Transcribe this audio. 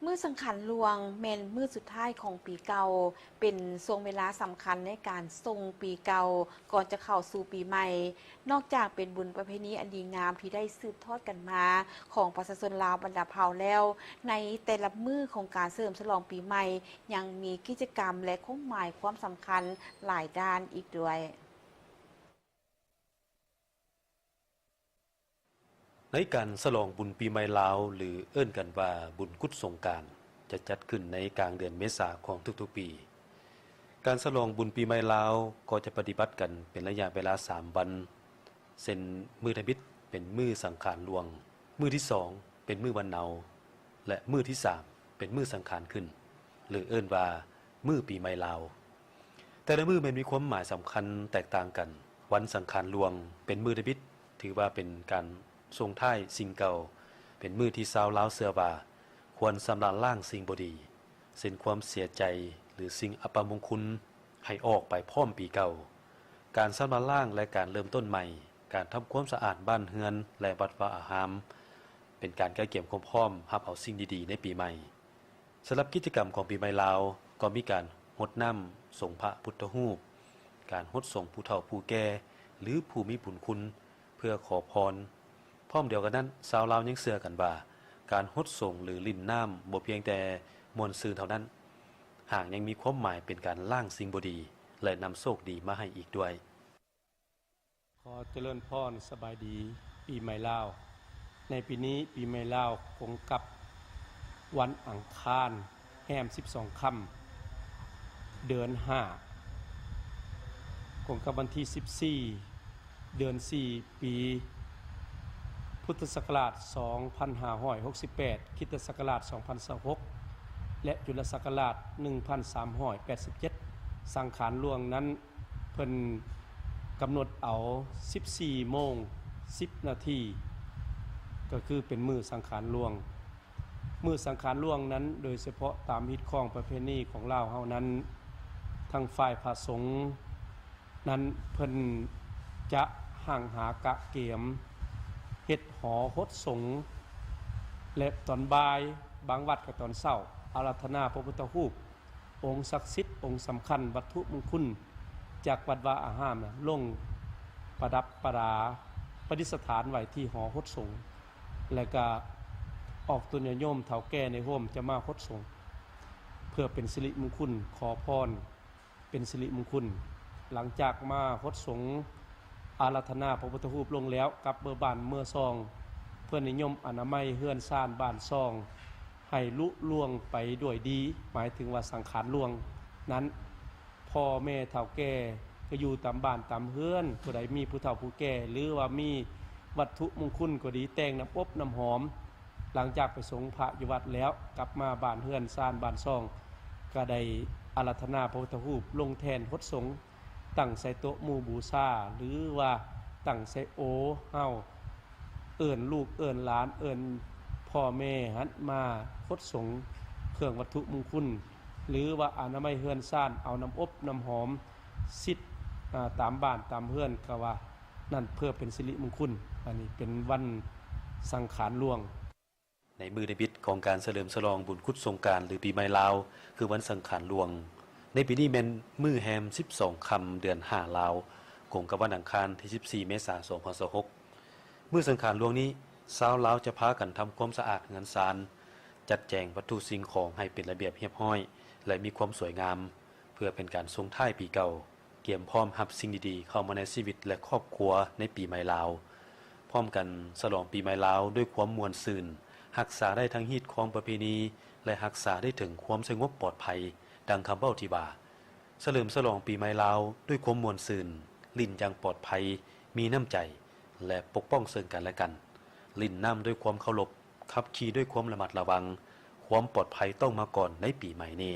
ມື້ສັງຂານຫຼວງແມ່ນມື້ສຸດທ້າຍຂອງປີເກົ່າ, ເປັນຊ່ວງເວລາສຳຄັນໃນການສົ່ງປີເກົ່າ ກ່ອນຈະເຂົ້າສູ່ປີໃໝ່. ນອກຈາກເປັນບຸນປະເພນີອັນດີງາມທີ່ໄດ້ສືບທອດກັນມາຂອງປະຊາຊົນລາວບັນດາເຜົ່າແລ້ວ, ໃນແຕ່ລະມື້ຂອງການສະເຫຼີມສະຫຼອງປີໃໝ່ ຍັງມີກິດຈະກຳ ແລະ ຄວາມໝາຍຄວາມສຳຄັນຫຼາຍດ້ານອີກດ້ວຍ. ໃນການສະຫຼອງບຸນປີໃໝ່ລາວ ຫຼື ເອີ້ນກັນວ່າບຸນກຸດສົງການ ຈະຈັດຂຶ້ນໃນກາງເດືອນເມສາຂອງທຸກໆປີ. ການສະຫຼອງບຸນປີໃໝ່ລາວກໍຈະປະຕິບັດກັນເປັນໄລຍະເວລາສາມວັນ, ເຊັ່ນ ມື້ທຳອິດເປັນມື້ສັງຂານຫຼວງ, ມື້ທີສອງເປັນມື້ວັນເນົາ ແລະ ມື້ທີສາມເປັນມື້ສັງຂານຂຶ້ນ ຫຼື ເອີ້ນວ່າມື້ປີໃໝ່ລາວ. ແຕ່ລະມື້ແມ່ນມີຄວາມໝາຍສຳຄັນແຕກຕ່າງກັນ. ວັນສັງຂານຫຼວງເປັນມື້ທຳອິດ ຖືວ່າເປັນການສົ່ງທ້າຍສິ່ງເກົ່າ, ເປັນມື້ທີ່ຊາວລາວເຊື່ອວ່າຄວນຊຳລະລ້າງສິ່ງບໍ່ດີ ເຊັ່ນ ຄວາມເສຍໃຈ ຫຼື ສິ່ງອັບປະມົງຄຸນ ໃຫ້ອອກໄປພ້ອມປີເກົ່າ. ການຊຳລະລ້າງ ແລະ ການເລີ່ມຕົ້ນໃໝ່, ການທຳຄວາມສະອາດບ້ານເຮືອນ ແລະ ວັດວາອາຮາມ ເປັນການກະກຽມຄວາມພ້ອມຮັບເອົາສິ່ງດີໆໃນປີໃໝ່. ສຳລັບກິດຈະກຳຂອງປີໃໝ່ລາວ ກໍມີການຫົດນ້ຳສົງພະພຸດທະຮູບ, ການຫົດສົງຜູ້ເຖົ້າຜູ້ແກ່ ຫຼື ຜູ້ມີບຸນຄຸນ ເພື່ອຂໍພອນ. ພ້ອມດຽວກັນນັ້ນ, ຊາວລາວຍັງເຊື່ອກັນວ່າ ການຫົດສົງ ຫຼື ຫຼິ້ນນ້ຳ ບໍ່ພຽງແຕ່ມ່ວນຊື່ນເທົ່ານັ້ນ, ຫາກຍັງມີຄວາມໝາຍເປັນການລ້າງສິ່ງບໍ່ດີ ແລະ ນຳໂຊກດີມາໃຫ້ອີກດ້ວຍ. ຂໍຈະເລີນພອນ, ສະບາຍດີປີໃໝ່ລາວ. ໃນປີນີ້ ປີໃໝ່ລາວກົງກັບວັນອັງຄານ ແຮມສິບສອງຄ່ຳ ເດືອນຫ້າ ກົງກັບວັນທີສິບສີ່ ເດືອນສີ່ ປີພຸດທະສັກກະລາດສອງພັນຫ້າຮ້ອຍຫົກສິບແປດ, ຄຣິສຕະສັກກະລາດສອງພັນຊາວຫົກ ແລະ ຈຸລະສັກກະລາດໜຶ່ງພັນສາມຮ້ອຍແປດສິບເຈັດ. ສັງຂານຫຼວງນັ້ນ ເພິ່ນກຳນົດເອົາສິບສີ່ໂມງສິບນາທີ ກໍຄືເປັນມື້ສັງຂານຫຼວງ. ມື້ສັງຂານຫຼວງນັ້ນ ໂດຍສະເພາະຕາມຮີດຄອງປະເພນີຂອງລາວເຮົານັ້ນ, ທາງຝ່າຍພະສົງນັ້ນ ເພິ່ນຈະຮັ່ງຫາກະກຽມເຮັດຫໍຫົດສົງ ແລະ ຕອນບ່າຍ ບາງວັດກໍຕອນເຊົ້າ ອາລາທະນາພະພຸດທະຮູບ ອົງສັກສິດ, ອົງສຳຄັນ, ວັດຖຸມຸງຄຸນຈາກວັດວາອາຮາມ ລົງປະດັບປະດາ ປະດິດສະຖານໄວ້ທີ່ຫໍຫົດສົງ ແລະ ກະອອກຕົນຍາດໂຍມເຖົ້າແກ່ໃນໂຮມຈະມາຫົດສົງ ເພື່ອເປັນສິລິມຸງຄຸນ, ຂໍພອນເປັນສິລິມຸງຄຸນ. ຫຼັງຈາກມາຫົດສົງ ອາລາທະນາພະພຸດທະຮູບລົງແລ້ວ ກັບເມືອບ້ານເມືອຊ່ອງ ເພື່ອນິຍົມອະນາໄມເຮືອນຊານບ້ານຊ່ອງ ໃຫ້ລຸລ່ວງໄປດ້ວຍດີ, ໝາຍເຖິງວ່າສັງຂານຫຼວງນັ້ນ ພໍ່ແມ່ເຖົ້າແກ່ກໍຢູ່ຕາມບ້ານຕາມເຮືອນ, ຜູ້ໃດມີຜູ້ເຖົ້າຜູ້ແກ່ ຫຼືວ່າມີວັດຖຸມຸງຄຸນກໍດີ, ແຕ່ງນ້ຳອົບນ້ຳຫອມ. ຫຼັງຈາກໄປສົງພະຢູ່ວັດແລ້ວ, ກັບມາບ້ານເຮືອນຊານບ້ານຊ່ອງ ກໍໄດ້ອາລາທະນາພະພຸດທະຮູບລົງແທ່ນຫົດສົງ. ຕັ້ງໃສ່ໂຕະໝູ່ບູຊາ ຫຼືວ່າຕັ້ງໃສ່ໂອເຮົາ, ເອີ້ນລູກເອີ້ນຫຼານ ເອີ້ນພໍ່ແມ່ຫັ້ນມາຫົດສົງເຄື່ອງວັດຖຸມຸງຄຸນ ຫຼືວ່າອະນາໄມເຮືອນຊານ, ເອົານ້ຳອົບນ້ຳຫອມສີດ ອາ ຕາມບ້ານຕາມເຮືອນ ກໍວ່ານັ້ນເພື່ອເປັນສິລິມຸງຄຸນ. ອັນນີ້ເປັນວັນສັງຂານຫຼວງ. ໃນມື້ນິມິດຂອງການສະເຫຼີມສະຫຼອງບຸນກຸດສົງການ ຫຼື ປີໃໝ່ລາວ ຄືວັນສັງຂານຫຼວງ, ໃນປີນີ້ແມ່ນມື້ແຮມສິບສອງຄ່ຳ ເດືອນຫ້າລາວ, ກົງກັບວັນອັງຄານທີສິບສີ່ເມສາ ສອງພັນຊາວຫົກ. ມື້ສັງຂານຫຼວງນີ້, ຊາວລາວຈະພາກັນທຳຄວາມສະອາດເຮືອນຊານ, ຈັດແຈງວັດຖຸສິ່ງຂອງໃຫ້ເປັນລະບຽບຮຽບຮ້ອຍ ແລະ ມີຄວາມສວຍງາມ, ເພື່ອເປັນການສົ່ງທ້າຍປີເກົ່າ. ກຽມພ້ອມຮັບສິ່ງດີໆເຂົ້າມາໃນຊີວິດ ແລະ ຄອບຄົວໃນປີໃໝ່ລາວ. ພ້ອມກັນສະຫຼອງປີໃໝ່ລາວດ້ວຍຄວາມມ່ວນຊື່ນ, ຮັກສາໄດ້ທັງຮີດຄອງປະເພນີ ແລະ ຮັກສາໄດ້ເຖິງຄວາມສະຫງົບປອດໄພ, ດັ່ງຄຳເວົ້າທີ່ວ່າ, ສະເຫຼີມສະຫຼອງປີໃໝ່ລາວດ້ວຍຄວາມມ່ວນຊື່ນ, ຫຼິ້ນຢ່າງປອດໄພ, ມີນ້ຳໃຈ ແລະ ປົກປ້ອງເຊິ່ງກັນແລະກັນ, ຫຼິ້ນນ້ຳດ້ວຍຄວາມເຄົາລົບ, ຂັບຂີ່ດ້ວຍຄວາມລະມັດລະວັງ, ຄວາມປອດໄພຕ້ອງມາກ່ອນໃນປີໃໝ່ນີ້.